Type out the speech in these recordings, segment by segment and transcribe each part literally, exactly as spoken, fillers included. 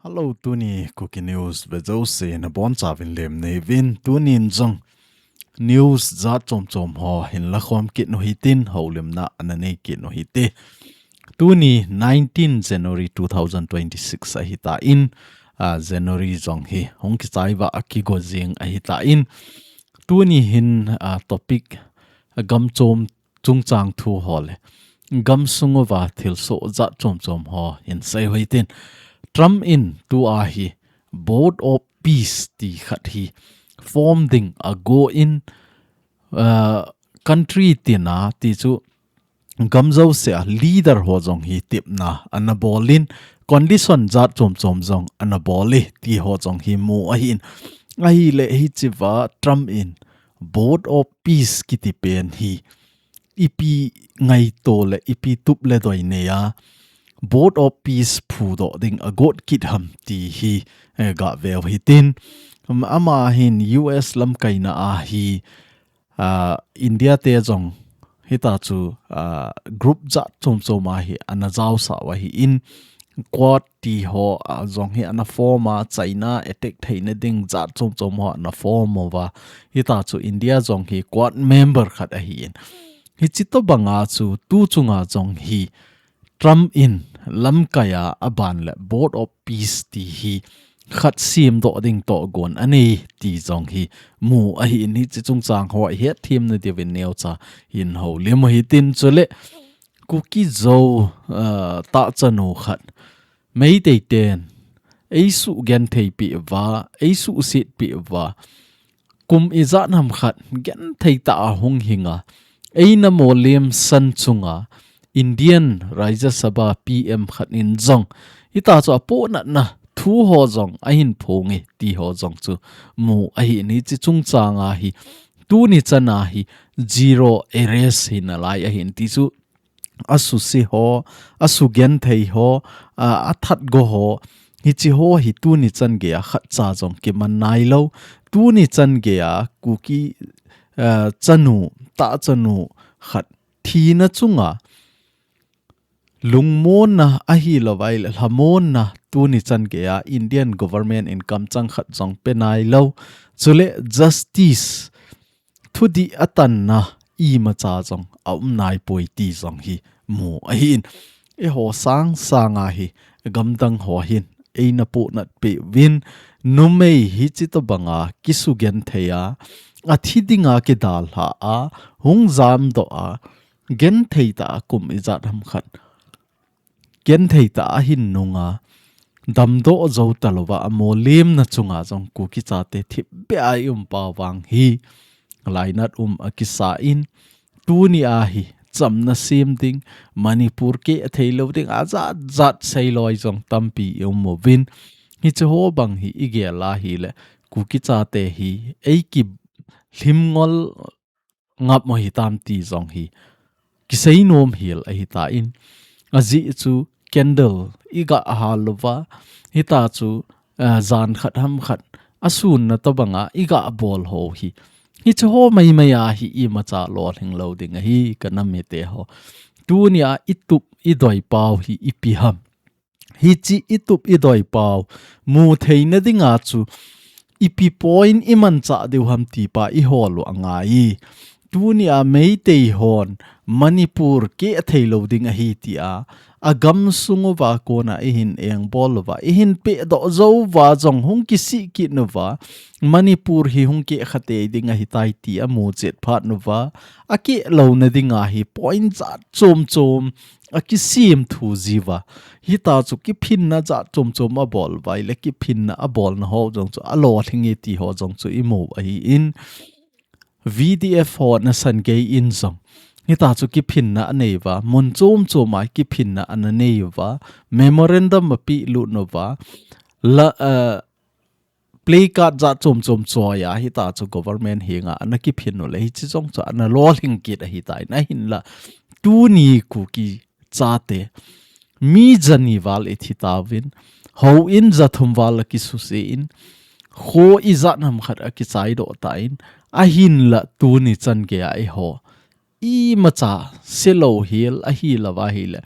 Hello, tuni Kuki News vejouse nabonchauvin lemneuvin, tunin jong news jat chomchom ho hinla khom kit u hitin, houlimna ana nei kit u hite. Tuni nineteen January two thousand twenty-six ahitan, ah, January jong hi hung kichaiva akigo jing ahitan, tuni hin, ah, topic, ah, gamchom chungchang thu ho le gamsung uva thilsoh jat chomchom ho hinsei u hitin. Trump in tua hi Board of Peace ti khat hi form ding agon, ah, country tina ti chu gamjousea leader ho jong hi tipna ana bolin, condition jat chomchom jong ana bole ti ho jong hi mu ahin. Ahile hichea Trump in Board of Peace kiti pen hi ipi ngaito le ipi tup le doi neiya Board of Peace phudoh ding agot kit ham ti hi, eh, gaveu hitin. Um, ama hin U S lamkaina a hi, ah, India te jong hitachu, ah, group jat chomchom a hi ana jaosah u ahin, Quad ti ho, ah, jong hi ana form a, China attack theina ding jat chomchom ho ana form uva. Hitachu India jong hi Quad member khat ahin. Hichi tobanga chu tu chunga jong hi Trump in lamkaiya aban le Board of Peace ti hi khat semdoh ding togon anei ti jong hi mu ahin, hichi chungchang ho ihet themna diuvin neocha hin houlim u hitin. Chule Kuki Zo, ah, tahchanu khat Meitei ten eisugenthei peh uva, eisuhset peh uva, kum ijat ham khat genthei tah a hung hinga, eina molem san chunga Indian Rajya Sabha P M khat in jong hitachu apohnatna thu ho jong ahin phong e ti ho jong chu mu ahin, hichi chungchang a hi tuni chan a hi zero arrest hi nalai ahin ti chu asuse ho, asugenthei ho, a, athatgo ho, hichi ho hi tuni chan geiya khatcha jong kiman nailou. Tuni chan geiya Kuki, a, chanu, tahchanu khat thina chunga lungmonna ahilouvai le lhamonna tuni chan geiya Indian government in kamchang khat jong pe nailou. Chule justice thudih atanna imacha jong aum naipoi ti jong hi mu ahin. Eiho sangsanga hi gamdang ho hin eina pohnat peh uvin, numei hichi tobanga kisugenthei a, athi dinga kidalha a, hung jamdoh a, genthei tah a kum ijat ham khat genthei tah a ahin nunga, damdoh jou talouva, amolemna chunga jong Kuki chate thipbeh a i um pau vang hi lainat um akisa in, tuni a hi chamna sem ding, Manipur keh thei lou ding, ajat jat seiloi jong tampi i um uvin, hichi ho bang hi igel a hile Kuki chate hi eiki lhim ngol ngap mo hitam ti jong hi kisei nom hel ahitan, ajeh chu candle iga hal louva, hitachu, eh, jan khat ham khat asunna tobanga iga bol ho hi, hichi ho maimai a hi imacha lolhing lou ding ahi ka nam mite ho. Tuni a itup idoi pau hi ipi ham? Hichi itup idoi pau mu theina dinga chu ipi point imanchah diu ham ti pa ihol u angai. Tuni a Meitei hon Manipur keh thei lou ding ahi tia agamsung uva kona ihin engbol uva, ihin pehdoh jou uva jong hung kisih kit uva, Manipur hi hung keh kha tei ding ahitai ti amu chet phat uva, akeh louna dinga hi point jat chom chom akisem thu jiuva. Hitachu kiphinna jat chom chom abol uva ahile kiphinna abolna ho jong chu alolhing e ti ho jong chu imu ahin, V D F ho nasan gei in jong hitachu kiphinna anei uva, mun chom chom a kiphinna ana nei uva, memorandum apeh lut uva, la, eh, placard jat chom chom choi a hitachu government henga ana kiphin u le hichi jong chu ana lolhing kit ahitan, ahinla tuni Kuki chate mi jani val ithi tauvin, houin jathum val akisuse in, kho ijat ham khat akichai doh tan, ahinla tuni chan geiya eiho imacha selou hel ahi lou va ahile,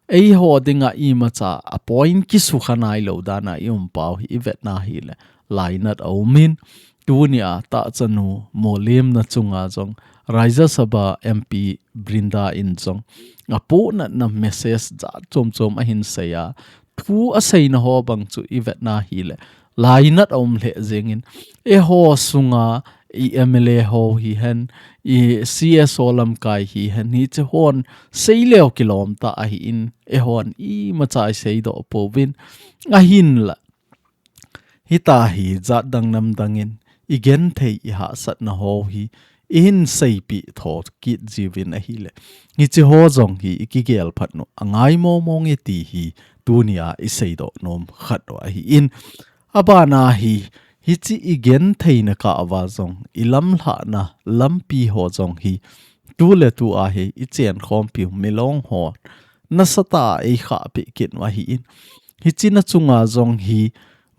eiho dinga imacha a point kisukha nailou dan a i um pau hi i vetna ahile, lainat a um in, tunia tahchanu molemna chunga jong Rajya Sabha M P Brinda in jong apohnatna message jat chom chom ahin sei a, thu aseina ho bang chu i vetna ahile, lainat a um lheh jeng in, eiho sunga i M L A ho hihen, i C S O lamkai hihen, hiche hon seileu kilom tah ahi in, eihon imacha i seidoh pouvin, ahinla hitahi jat dang nam dang in i genthei i hahsatna ho hi i hin seipeh tho kit jiuvin ahile, hiche ho jong hi i kigel phat u angai mong mong e ti hi tunia i seidoh nom khat u ahi in, abana hi, hiche i gentheina kah uva jong, i lamlhahna lampi ho jong hi, tuletu a hi i chenkhompiu milong ho nasatah a eikhahpeh kit u ahi in, hiche na chunga jong hi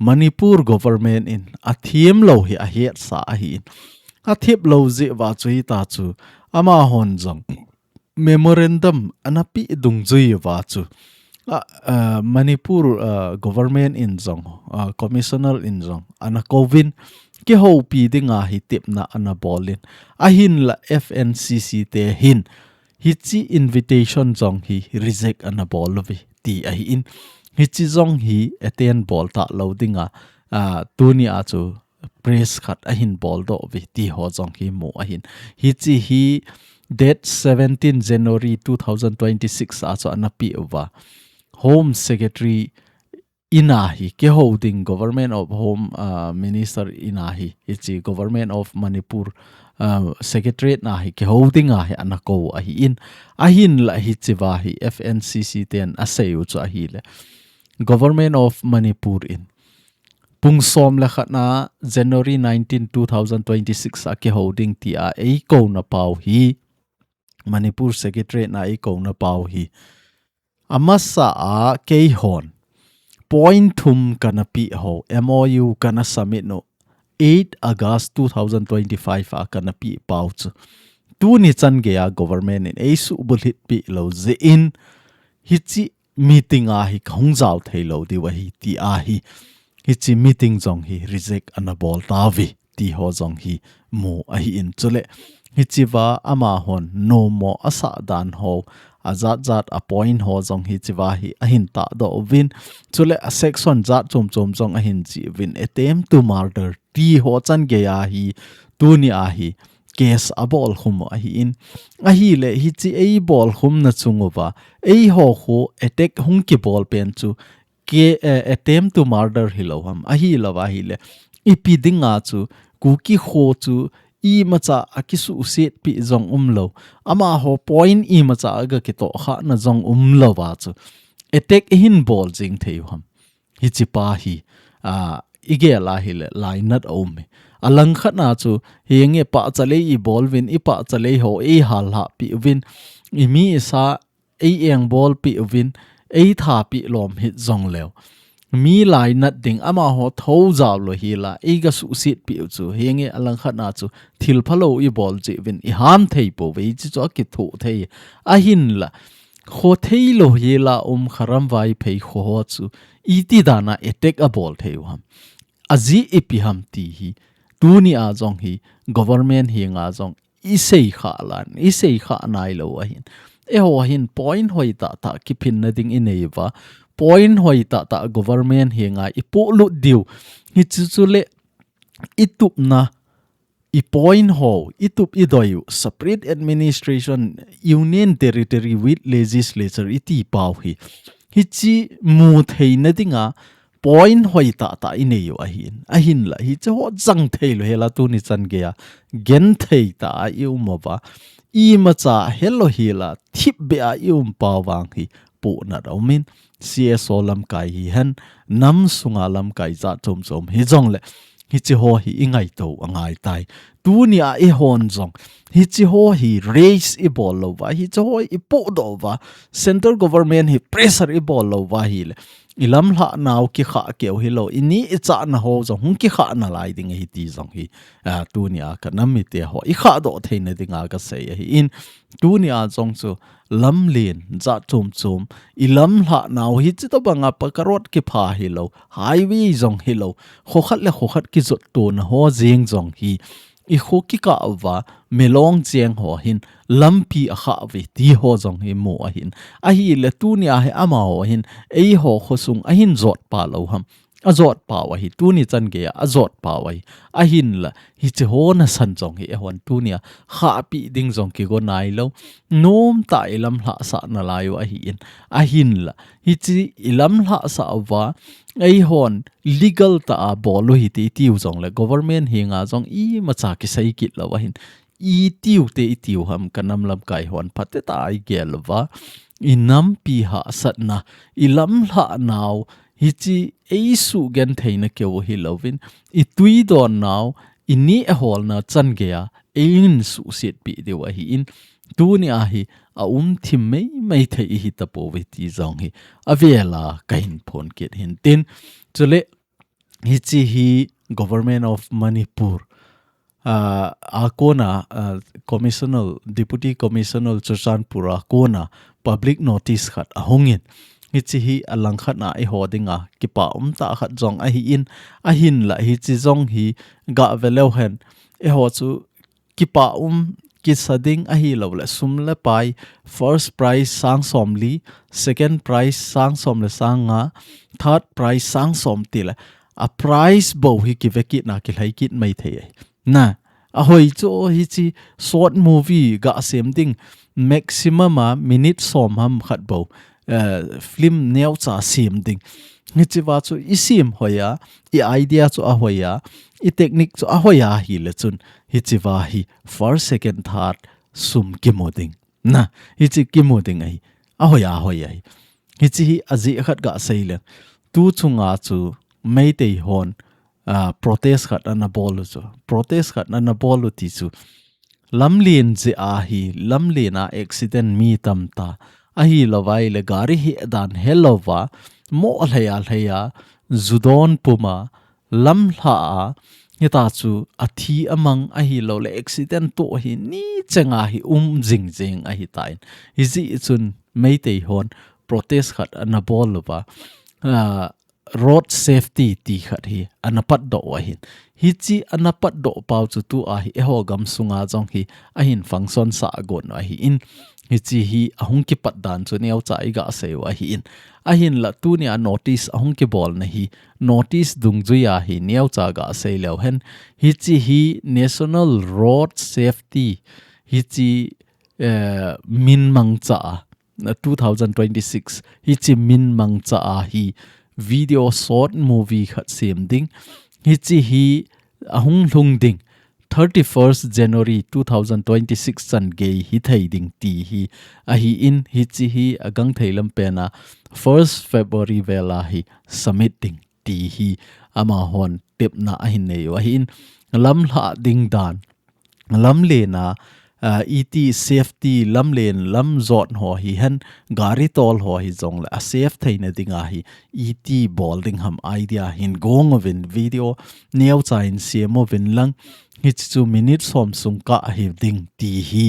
Manipur government in athemlou hi ahetsah ahi in, athemlou jeh uva chu hita chu, amahon jong memorandum ana peh dungjui uva chu, a, a, Manipur, a, government in jong, a, commissioner in jong ana kouvin, kihoupi dinga hi tepna ana bol in, ahinla F N C C te hin hiche invitation jong hi reject ana bol uve ti ahi in, hiche jong hi attend bol talou dinga, a, tunia chu press khat ahin boldoh uve ti ho jong hi mu ahin. Hiche hi date seventeen January two thousand twenty-six a chu ana peh uva, Home Secretary in a hi kihou ding, Government of Home, ah, Minister in a hi, hiche Government of Manipur, ah, Secretariat na hi kihou dinga hi ana kou ahi in, ahinla hichea hi F N C C ten asei u chu ahile, Government of Manipur in pung som le khat na, January nineteen, two thousand twenty-six a kihou ding tia eikouna pau hi, Manipur Secretariat na eikouna pau hi, amasa a keihon point thum kana peh ho, M O U kana submit u, eight August two thousand twenty-five a kana peh pau chu, tuni chan geiya government in eisuhbulhit peh lou jeh in, hiche meeting a hi kahung jao theilou diu ahi tia hi, hiche meeting jong hi reject ana bol tauve ti ho jong hi mu ahi in, chule hichea amahon nommo asah dan ho, ajat jat a point ho jong hichea hi ahin tahdoh uvin, chule a section jat chom chom jong ahin jih uvin, attempt to murder ti ho chan geiya hi, tunia hi case abol khum u ahi in, ahile hiche eibol khumna chung uva, eiho khu attack hung kibol pen chu, ke, eh, attempt to murder hilou ham, ahilou ahile, ipi dinga chu, Kuki kho chu imacha a kisuhset peh jong umlou, amaho point imacha aga kitohkhahna jong umlou a chu, attack ihin bol jing thei u ham. Hichepa hi, a, igel ahile, lainat a um e. Alangkhat na chu, henge pahcha lei ibol uvin, ipahcha lei ho eihallhah peh uvin, imi isa eiengbol peh uvin, eitha peh lom hih jongleu, mi lainat ding amaho thou jao lou hila, eiga suhset peh u chu, henge alangkhat na chu, thil phalou ibol jeh uvin, iham thei pouve, hiche chu akithoh thei. Ahinla, kho theilou hila um kharam Vaiphei kho ho chu, iti dana attack abol thei u ham. Ajeh ipi ham ti hi, tunia jong hi, government henga jong, isei khah lan, isei khah nailou ahin. Eiho hin point hoi tah tah kiphinna ding inei uva, point hoi tah tah government henga ipohlut diu. Hiche chule itupna, i point ho, itup idoi u, separate administration, union territory with legislature iti pau hi, hiche mu theina dinga point hoi tah tah inei u ahin. Ahinla, hiche ho jang theilou hela tuni chan geiya, genthei tah a i um uva, imacha helou hila, thipbeh a i um pau vang hi, pohnat a um in, C S O lamkai hihen, nam sunga lamkai jat chom chom hijongle, hiche ho hi ingaito angaitai. Tunia eihon jong, hiche ho hi raise ibol lou uva, hiche ho hi ipohdoh uva, central government hi pressure ibol lou uva ahile, i lamlhah nau kikhah keu hilou, i ni i chahna ho jong hung kikhah nalai ding ahi ti jong hi, a, tunia ka nam mite ho i khahdoh theina dinga ka sei ahi in, tunia jong chu lamlen jat chom chom, i lamlhah nau hi chutobanga Pakarot kipha hilou, highway jong hilou, khokhat le khokhat kijot tona ho jeng jong hi, i kho kikah uva, Milong cheng ho hin, lampi akhah uve ti ho jong hi mu ahin. Ahile tunia hi amaho hin, eiho khosung ahin jot pa lou ham. Ajot pau ahi, tuni chan geiya, ajot pau ahi. Ahinla, hiche ho nasan jong hi, eihon tunia, khahpi ding jong kigo nailou. Nomtah i lamlhah sah nalai u ahi in. Ahinla, hiche i lamlhah sah uva, eihon, legal tah a bol u hite i tiu jongle, government henga jong imacha kisei kit lou ahin. I tiu te i tiu ham ka nam lamkai hon phatecha i gel uva. I nampi hahsatna, i lamlhah nau, hiche ei sugentheina keu hilouvin, i tui don nau, i ni a holna chan geiya, eihin suhsetpi diu ahi in, tunia hi, aum thim meimei thei ihi tapouve ti jong hi, avela kahin phon kit hin tin. Chule, hiche hi Government of Manipur, ah, a kona, ah, Commissioner, Deputy Commissioner Churachandpur a kona public notice khat ahungin. Hiche hi alangkhat na eiho dinga kipa umtah khat jong ahi in, ahinla hiche jong hi gave leu hen. Eiho chu kipa um kisa ding ahilouleh sum le pai, first prize sang som li, second prize sang som le sang nga, third prize sang som tile, a prize bou hi kive kitna kilhai kit mai thei ahi. Na, ahoi chu hiche short movie gasem ding, maximum a minute som ham khat bou, eh, film neocha sem ding. Hichea chu i sem hoiya, i idea chu ahoiya, i technique chu ahoiya hile chun, hichea hi first, second, third sum kimu ding. Na, hiche kimu ding ahi. Ahoiya, ahoiya hi. Hiche hi ajeh khat gasei le. Tu chunga chu Meitei hon, ah, protest khat ana bol u chu. Protest khat ana bol u ti chu. Lamlen jeh a hi, lamlen a accident mi tamtah. Ahilouva ahile gari hi dan helouva, mo lhaiya lhaiya, ju don puma, lamlhah a, hita chu athi amang ahilouleh accident toh hi ni chenga hi um jingjing ahitan. Hijeh chun Meitei hon protest khat ana bol uva, ah, road safety ti khat hi ana patdoh u ahin. Hiche ana patdoh pau chu tua hi eiho gamsunga jong hi ahin function sah gon u ahi in. Hiche hi ahung kipat dan chu neocha i gasei u ahi in. Ahinla tunia notice ahung kibolna hi, notice dungjuiya hi neocha gasei leu hen. Hiche hi National Road Safety, hiche, eh, min mangcha a, na two thousand twenty-six, hiche min mangcha a hi video short movie khat sem ding. Hiche hi ahung lhung ding thirty-first January two thousand twenty-six chan gei hithei ding ti hi ahi in, hiche hi agangthei lampen a first February vel a hi submit ding ti hi amahon tepna ahin nei u ahi in, lamlhah ding dan, lamlen a, ah, iti safety, lamlen lamjot ho hihen, gari tol ho hijongle a safe theina dinga hi iti bol ding ham idea hin gong uvin, video neocha in sem uvin lang, hiche chu minute som sung kah hi ding ti hi,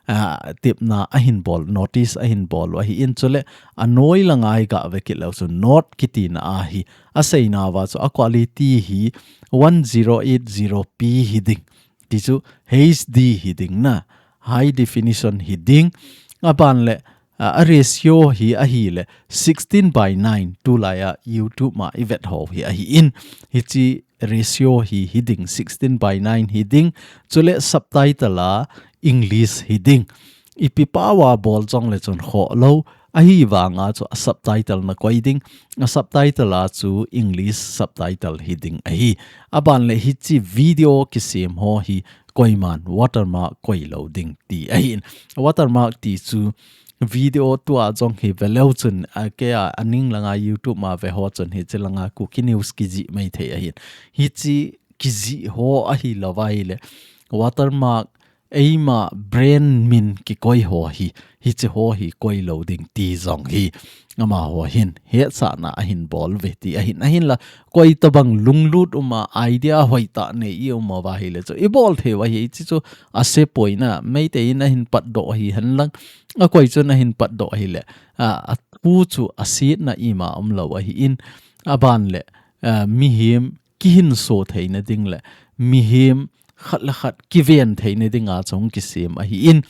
ah, tepna ahin bol, notice ahin bol u ahi in, chule anoi langa i gave kit leu chu note kitina a hi, aseinauva chu a quality hi one zero eight zero P hi ding. Ti chu H D hi ding na, high definition hi ding. Aban le, a, a ratio hi ahile sixteen by nine, tulaiya YouTube ma i vet ho hi ahi in. Hiche ratio hi hi ding, sixteen by nine hi ding. Chule subtitle a English hi ding. Ipi pao a bol jongle chun khoh lou. Ahivanga chu a subtitle na koi ding, a subtitle a chu English subtitle hi ding ahi. Aban le hiche video kisem ho hi koiman watermark koi lou ding ti ahi in. Watermark ti chu video tua jong hi ve leu chun, a, keia aning langa YouTube ma ve ho chun hiche langa Kuki News kijih mai thei ahi in. Hiche kijih ho ahilouva ahile watermark eima brand min kikoi ho hi, hiche ho hi koi lou ding ti jong hi, amaho hin hetsahna ahin bol uve ti ahin, ahinla, koi tobang lunglut uma, idea hoitah nei i um uva ahile chu, i bol thei u ahi, hiche chu ase poi na, Meitei in ahin patdoh ahi henlang, akoi chun ahin patdoh ahile, a, athu chu asetna ima umlou ahin, aban le, a, mihem kihinso theina ding le, mihem khat le khat kiven theina dinga chu hung kisem ahin,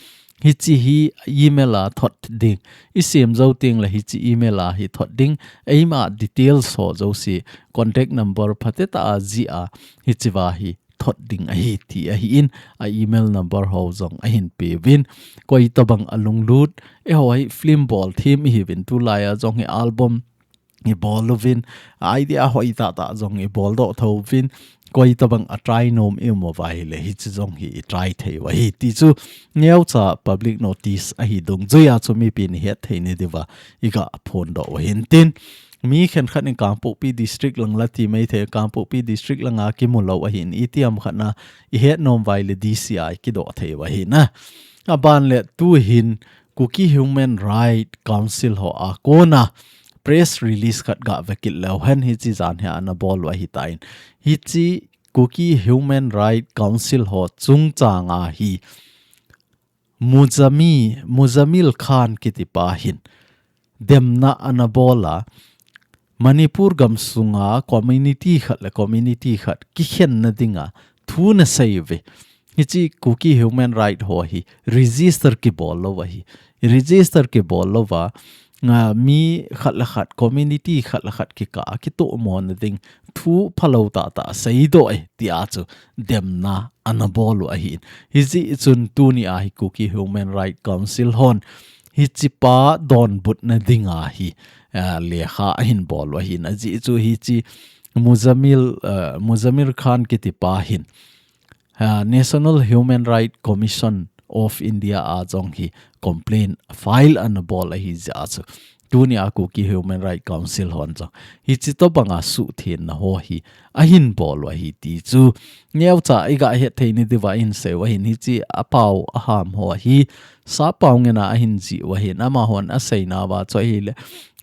hiche hi email a thot ding, i sem jou teng le hiche email a hi thot ding, eima details ho jouse, contact number phatetah a jih a, hichea hi thot ding ahi ti ahin, a email number ho jong ahin peuvin, koi tobang a lunglut, eiho hi film bol them ihiuvin, tulai a jong hi album i bol uvin, idea hoitah tah jong i boldoh thou uvin, koi tobang a try nom i um uva ahile, hiche jong hi i try thei u ahi ti chu, neocha public notice ahi dungjuia chu mipi in i het theina diuva, i ga phondoh u ahin tin. Mi khenkhat in Kangpokpi district lang la ti maithei, Kangpokpi district langa kimu lou ahin, itiham khat na i het nom uva ahile D C a i kidoh thei u ahi na. Aban le tuhin Kuki Human Right Council ho a kona press release khat ga vekit leu hen, hiche jan hi ana bol u ahitan. Hiche Kuki Human Right Council ho chungchang a hi Muzami, Muzamil Khan kiti pa hin demna ana bol a, Manipur gam sunga community khat le community khat kikhenna dinga thu ana sei uve. Hiche Kuki Human Right ho hi register kibol lou ahi. Register kibol louva, a, mi khat le khat, community khat le khat kikah a kitohmona ding thu phalou tah tah seidoh e, tia chu demna ana bol u ahin. Hijeh chun tuni a hi Kuki Human Right Council hon hiche pa donbutna dinga hi, a, lekha ahin bol u ahin. Ajeh chu hiche Muzamil, a, Muzamil Khan kiti pa hin, a, National Human Right Commission of India a jong hi complaint file ana bol ahi jeh a chu, tuni a Kuki Human Right Council hon jong hiche tobanga suhthengna ho hi ahin bol u ahi ti chu, neocha i ga het theina diuva i hin sei u ahin. Hiche a pao a ham ho hi sappao ngen a ahin jih u ahin, amahon aseina uva chu ahile,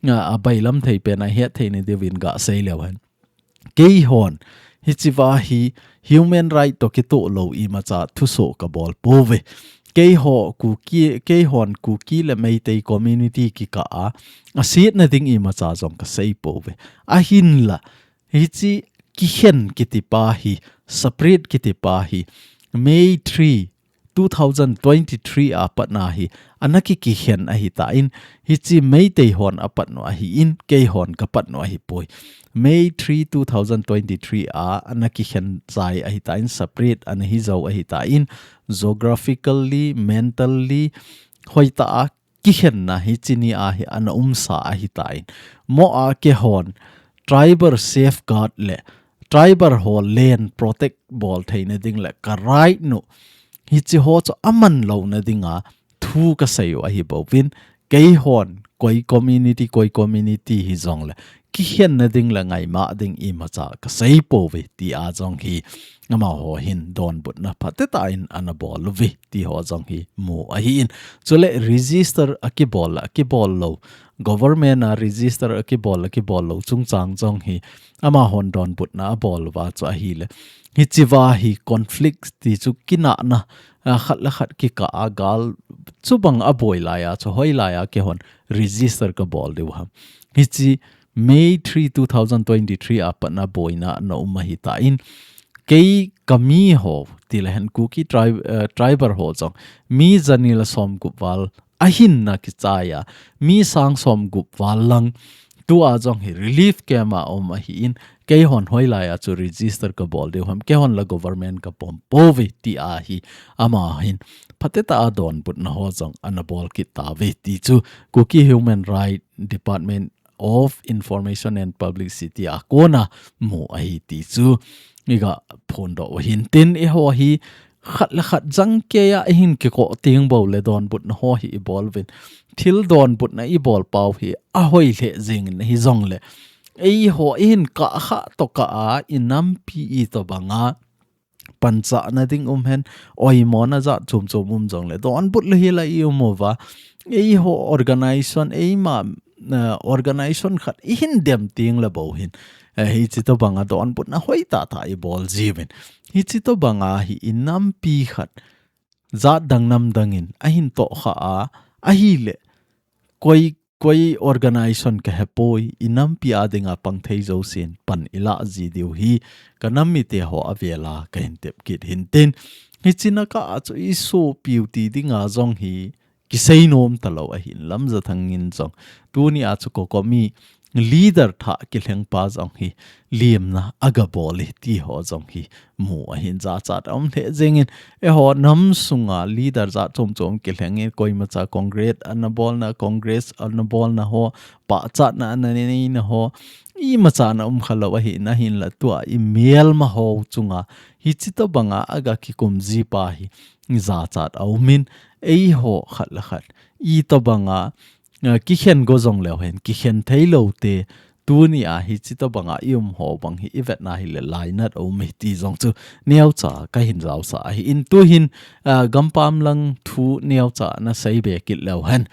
a, abailam thei pen a het theina diuvin ga sei leu hen. Keihon, hichea hi human right toh kitoh lou imacha thusoh kabol pouve. Keiho Kuki, keihon Kuki le Meitei community kikah a, asetna ding imacha jong kasei pouve. Ahinla, hiche kikhen kiti pa hi, separate kiti pa hi, May three, two thousand twenty-three a patna hi, ana ki, kikhen ahitan, hiche Meitei hon apat u ahin, keihon kapat u ahipoi. May three, two thousand twenty-three a, ana kikhen chai ahitan, separate ana hijou ahitan, geographically, mentally, hoitah a kikhenna hiche ni a hi ana umsa ahitan. Mo a keihon, tribal safeguard le, tribal ho land protect bol theina ding le ka right u, hiche ho chu aman louna dinga thu kasei u ahi bouvin, keihon koi community, koi community hijongle kikhenna ding le ngaima ding imacha kasei pouve, tia jong hi amaho hin donbutna phatetah in ana bol uve ti ho jong hi mu ahin. Chule register akibol, akibol lou, government a register akibol, akibol lou chungchang jong hi amahon donbutna abol uva chu ahile, hichea hi conflict ti chu kinahna, a, khat le khat kikah a gal chubang aboi laiya chu hoilaiya keihon register kabol diu ham. Hiche May three, two thousand twenty-three a patna boina ana um ahitan, kei kami ho, tile hen Kuki tribe, eh, tribal ho jong mi jani le somgup val ahinna kichaiya, mi sang somgup val lang tua jong hi relief camp a um ahin, keihon hoilaiya chu register kabol diu ham, keihon la government kapom pouve, tia hi amahin phatetah a donbutna ho jong ana bol kit tauve ti chu Kuki Human Right Department of Information and Publicity a kona mu ahi ti chu iga phondoh u ahin. Tin, eiho hi khat le khat jangkeiya ihin kikoh teng bou le donbutna ho hi ibol uvin, thil donbutna ibol pau hi ahoi lheh jengin hijongle, eiho ihin kah kha toh kah a, inampi itobanga panchah na ding um hen, oimo na jat chom chom um jong le, donbut le hi la i um uva, eiho organization, eima, uh, organization khat i hin dem ting le bou hin, eh, hichi to banga donbut na hoi tah tah i bol jiuvin. Hichi to banga hi i nampi khat, jat dang nam dang in, a hin toh kha a, ahile, koi, koi organization ka hepoi, i nampi a dinga pang thei jousen, pan i la ji diu hi, ka nam mite ho a vela ka hin tep kit hin tin. Hichi na ka a chu i sopiu ti dinga jong hi, kisei nom ta lou ahin Lamjathang in jong. Tuni a chu COCOMI leader thah kilheng pa jong hi limna a ga bol e ti ho jong hi mu ahin jachat a um lheh jeng in. Eiho nam sunga leader jat chom chom kilheng in koima cha Congress ana bolna, Congress ana bolna ho, pachatna ana neina ho. Ima cha na um kha lou ahin ahinla tua i melma ho chunga. Hichi to banga a ga kikum ji pa hi jachat a um in eiho khat le khat. I to banga, eh, kikhen go jong leu hen, kikhen thei lou te, tuni a hichi to banga i um ho bang hi i vetna hile lainat a um e ti jong chu neocha ka hin jaosa ahi in tu hin, eh, gampam lang thu neocha na sei be kit leu hen.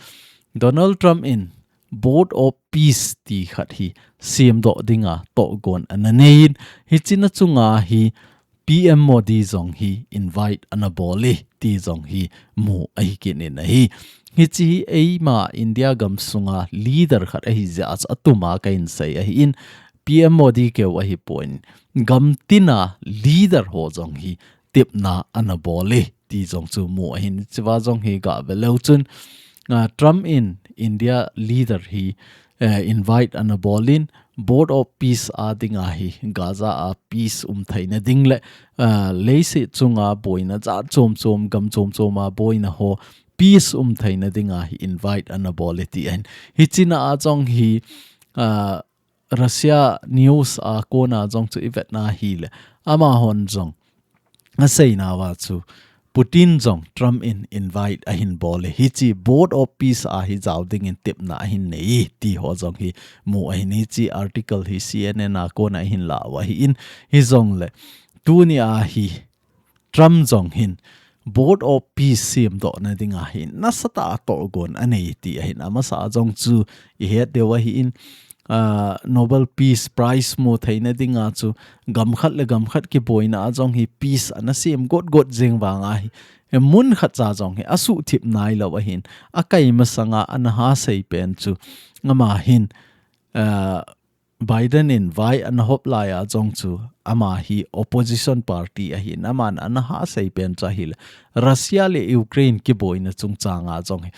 Donald Trump in Board of Peace ti khat hi semdoh dinga tohgon ana nei in hichi na chunga hi P M Modi jong hi invite ana bol e ti jong hi mu ahi kit in ahi. Hichi hi eima India gam sunga leader khat ahi jeh a chu atuma ka hin sei ahi in P M Modi keu ahi pon gam tina leader ho jong hi tepna ana bol e ti jong chu mu ahin hichi va jong hi ga ve leu chun, ah, Trump in India leader hi, eh, invite ana bol in Board of Peace a dinga hi Gaza a peace um theina ding le, ah, leiset chunga boina jat chom chom gam chom chom a boina ho peace um theina dinga hi invite ana bol e ti ahin. Hichi na a jong hi, ah, Russia news a kona jong chu i vetna hile amahon jong a seina uva chu Putin jong Trump in invite ahin bol e hichi Board of Peace a hi jao dingin tepna ahin nei e ti ho jong hi mu ahin hichi article hi C N N a kona ahin la u ahi in hi jong le tuni a hi Trump jong hin Board of Peace semdoh na dinga hin nasatah a tohgon anei ti ahin amasa jong chu i het diu ahi in, ah, Nobel Peace Prize mu theina dinga chu gam khat le gam khat kiboina a jong hi peace ana sem got got jeng vang ahi. He mun khat cha jong hi asuhthip nai lou ahin akai masanga ana ha sei pen chu ama hin, ah, Biden in vai ana hop lai a jong chu ama hi opposition party ahin aman ana ha sei pen chu ahile Russia le Ukraine kiboina chungchang a jong hi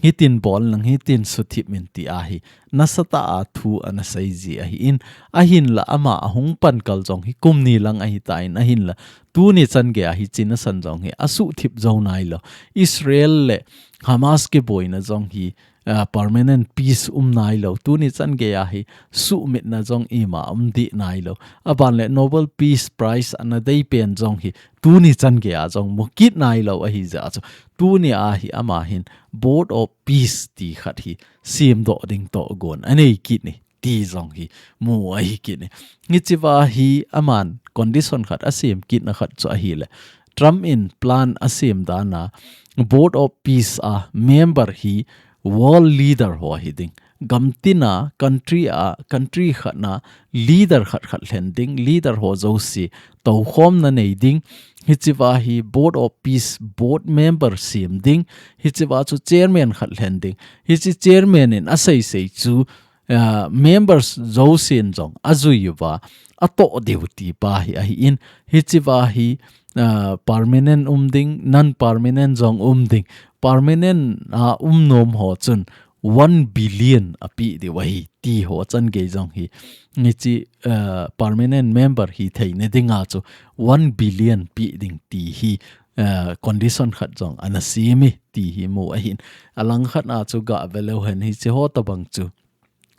hitin bol nang hitin suthip min ti ahi nasatah a thu ana sei ji ahi in ahinla ama ahung pan kal jong hi kum ni lang ahi tan ahinla tuni chan gei a hichi na san jong hi asuhthip jou nai lou Israel le Hamas kiboina jong hi ah, permanent peace um nai lou. Tuni chan gei a hi suhmitna jong ima um dih nai lou. Aban le Nobel Peace Prize ana dei pen jong hi tuni chan gei a jong mu kit nai lou ahi jeh a chu. Tuni a hi ama hin Board of Peace ti khat hi semdoh ding tohgon anei kit ni ti jong hi mu ahi kit ni. Hichi va hi aman condition khat asem kit na khat chu ahile. Trump in plan asem dan a Board of Peace a member hi world leader ho hi ding. Gam tina country a, country khat na leader khat khat lhen ding, leader ho jouse toukhomna nei ding. Hichi va hi Board of Peace board member sem ding. Hichi va chu chairman khat lhen ding. Hichi chairman in asei sei chu ah, members jousen jong ajui uva atoh diu ti pa hi ahi in hichi va hi, ah, permanent um ding, non permanent jong um ding. Permanent a um nom ho chun one billion api diu ahi ti ho chan gei jong hi. Hichi, ah, permanent member hi theina dinga chu one billion pi ding ti hi, ah, condition khat jong ana sem e ti hi mu ahin. Alang khat a chu ga ve leu hen hichi ho tabang chu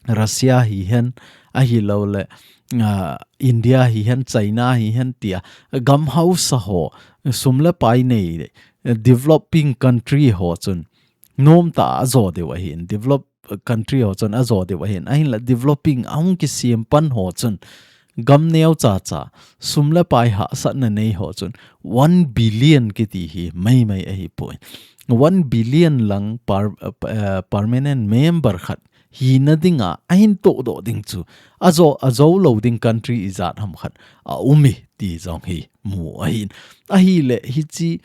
Russia hi hen, ahi lou le, ah, India hi hen, China hi hen tia, gam hausa ho, sum le pai nei, developing country ho chun, nom ta a jo deu ahin, develop country ho chun a jo deu ahin, ahin la developing ahung kisem pan ho chun, gam neocha cha, sum le pai hahsatna nei ho chun, one billion kiti hi maimai ahipoi. One billion lang per-, eh, permanent member khat hina dinga ahin tohdoh ding chu, ajo, ajo lou ding country ijat ham khat aum e ti jong hi mu ahin. Ahile hiche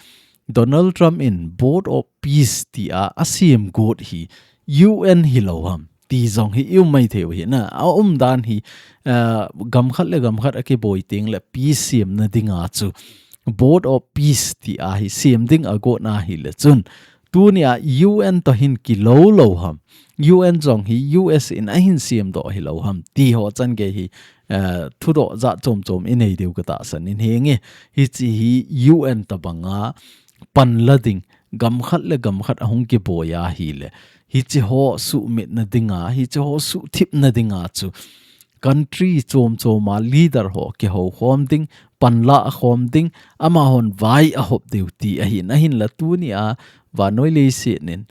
Donald Trump in Board of Peace tia asem got hi U N hilou ham ti jong hi i um maithei u ahi na. Aumdan hi, eh, gam khat le gam khat akiboi teng le peace semna dinga chu Board of Peace tia hi sem ding agot na ahile chun, tunia U N toh hin kilou lou ham, U N jong hi U S in ahin semdoh hilou ham ti ho changei hi, eh, thudoh jat chom chom inei diu katahsan in, henge, hiche hi U N tobanga panla ding, gam khat le gam khat ahung kiboi ahile, hiche ho suhmitna dinga, hiche ho suhthipna dinga chu country chom choma leader ho kihou khom ding, panla akhom ding, amahon vai ahop diu ti ahin, ahinla tunia vannoi leiset in,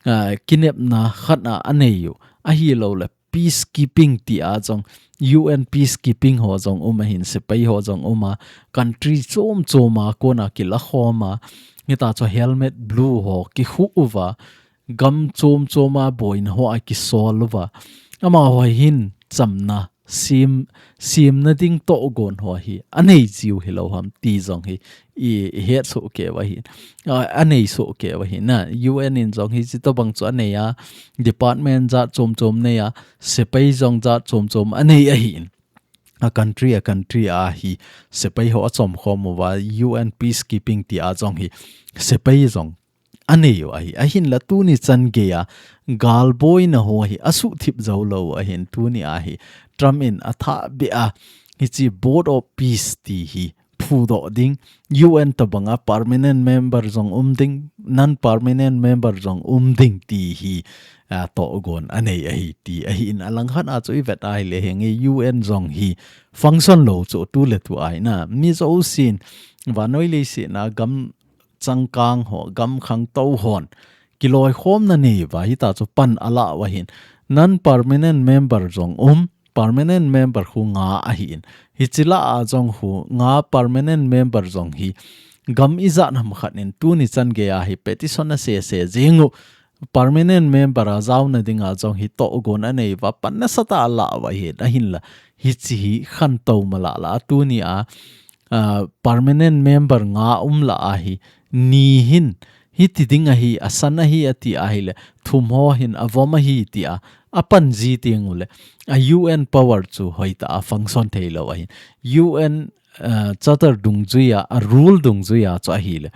ah, kinepna khat a anei u, ahilou le peacekeeping tia jong, U N peacekeeping ho jong um ahin, sepai ho jong um a, country chom choma kona kila khom a, hitachu helmet blue ho kikhu uva, gam chom choma boina ho akisol uva, amaho hin chamna sem, semna ding tohgon ho hi anei jiu hilou ham ti jong hi i, i het soh kei u ahi. A, anei soh kei u ahi na. U N in jong hiche tobang chu anei a, department jat chom chom nei a, sepai jong jat chom chom anei ahin. A country, a country a hi sepai ho achom khom uva, U N peacekeeping tia jong hi sepai jong anei u ahi. Ahinla tuni changei a galboina ho hi asuhthip jou lou u ahin, tunia hi Trump in athahbeh a hiche Board of Peace ti hi phudoh ding, U N tobanga permanent member jong um ding, non-permanent member jong um ding ti hi, ah, tohgon anei ahi ti ahin, alangkhat a chu ivet ahile henge U N jong hi function lou chu tuletu ahi na. Mi jousen vannoi leiset a gam changkang ho, gam khangtou hon kiloikhomna nei uva, hitachu pan alah u ahin, non-permanent member jong um, permanent member khu nga ahin. Hiche lah a jong khu nga permanent member jong hi gam ijat ham khat in tuni changei a hi petition asese jing u, permanent member a jaona dinga jong hi tohgon anei uva, pan nasatah a alah u ahin, ahinla hiche hi khantou mala lah a tunia, ah, permanent member nga um lah a hi ni hin hiti ding ahi, asan ahi ati ahile, thum ho hin avom ahi tia apan ji teng ule, a U N power chu hoitah a function thei lou ahin. U N, eh, charter dungjuia, a rule dungjuia chu ahile,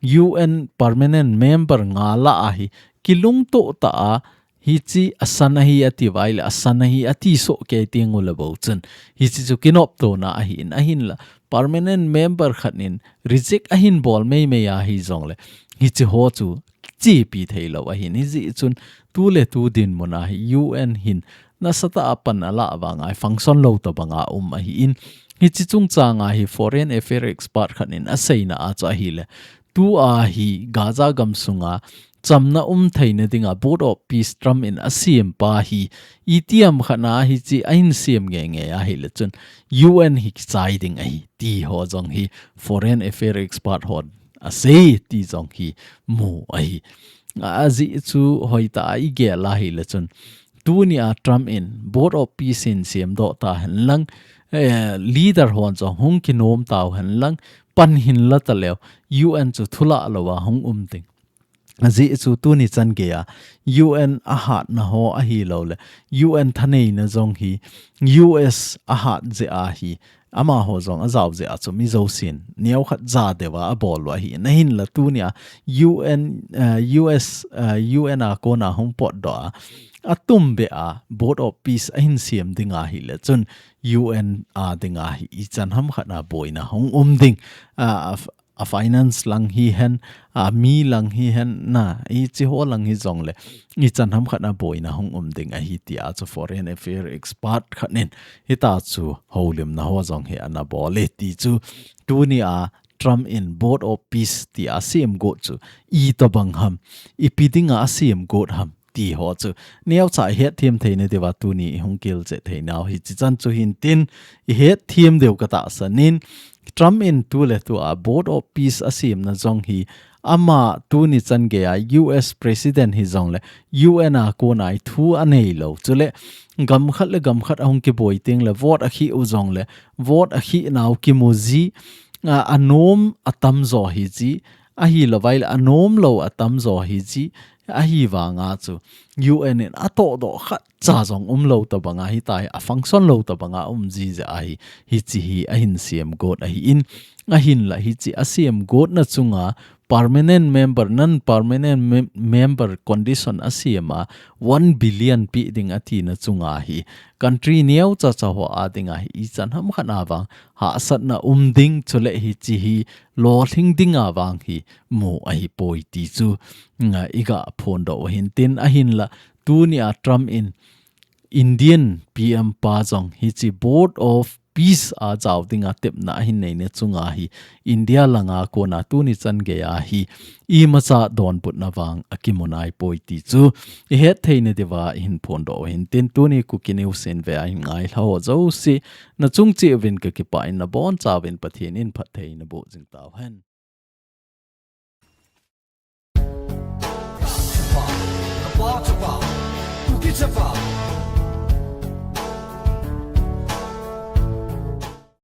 U N permanent member nga lah a hi kilungtoh tah a, hiche asan ahi ati uva ahile, asan ahi ati soh kei teng ule bou chun, hiche chu kinoptona ahin, ahinla permanent member khat in reject ahin bol meimei ahi jongle, hiche ho chu chepi thei lou ahin. Hijeh chun tuletu dinmun a hi U N hin nasatah a pan alah vanga hi function lou tobanga um ahin. Hiche chungchang a hi foreign affair expert khat in aseina a chu ahile, tua hi Gaza gamsunga chamna um theina dinga Board of Peace Trump in asem pa hi itiham khat a hiche ahin sem ngeingei ahile chun U N hi kichai ding ahi ti ho jong hi foreign affair expert hon asei ti jong hi mu ahi. Ajeh chu hoitah a igel ahile chun, tunia Trump in Board of Peace in semdoh tahen lang, eh, leader hon jong hung kinom tauhen lang, pan hinla taleu U N chu thulah louva hung um ding. Ajeh chu tuni changei a U N ahatna ho ahilou le, U N thaneina jong hi U S ahat jeh a hi, amaho jong ajao jeh a chu mi jousen neokhat ja deuva abol u ahi. Ahinla tunia U N, eh, U S, eh, U N a kona hung potdoh a, atumbeh a Board of Peace ahin sem ding ahile chun U N a dinga hi ichan ham khat a boina hung um ding. Ah, a finance lang hihen, a mi lang hihen, na, hiche ho lang hijongle, ichan ham khat a boina hung um ding ahi tia chu foreign affair expert khat in hitachu houlimna ho jong hi ana bol e ti chu, tunia Trump in Board of Peace tia asem got chu itobang ham, ipi dinga asem got ham ti ho chu neocha i hetthem theina diuva tuni i hung kil chet theinau hichi chan chu hintin i hetthem diu ka tahsan in, Trump in tu le tu a Board of Peace a siamna jong hi ama tuni chan geiya U S President hi jongle U N a kona i thu a nei lo. Chule gam khat le gam khat a hung kiboi teng le vote a khi u jongle vote a khi nau kimu ji, a, a nom a tam jo hi ji, ahi lo vai le a nom lo a tam jo hi ji, ahi vanga chu U N in a todoh khat cha jong um lo ta banga hi tai, a function lo ta banga um ji ja ahi, hichi hi a hin siam got ahi in, a hin la hichi a siam got na chunga permanent member, non permanent mem- member condition a siam a one billion pi ding a ti na chunga hi country neocha cha ho a dinga hi i chan ham khat a vang hahsatna um ding chule hichi hi lolhing dinga vang hi mu ahi poi ti chu nga i ga phondoh u hintin a hin la tuni a Trump in Indian P M pa jong hichi Board of Peace a jao dinga tepna a hin nei ne chunga hi India langa kona tuni chan geiya hi imacha donbutna vang a kimu nai poi ti chu i het theina diuva i hin phondoh u hintin tuni Kuki News in ve a hin ngai lha ho jouse na chung cheh uvin ka kipah in na boncha uvin Pathen in phattheina boh jing tau hen. Chapa, Kuki Chapa,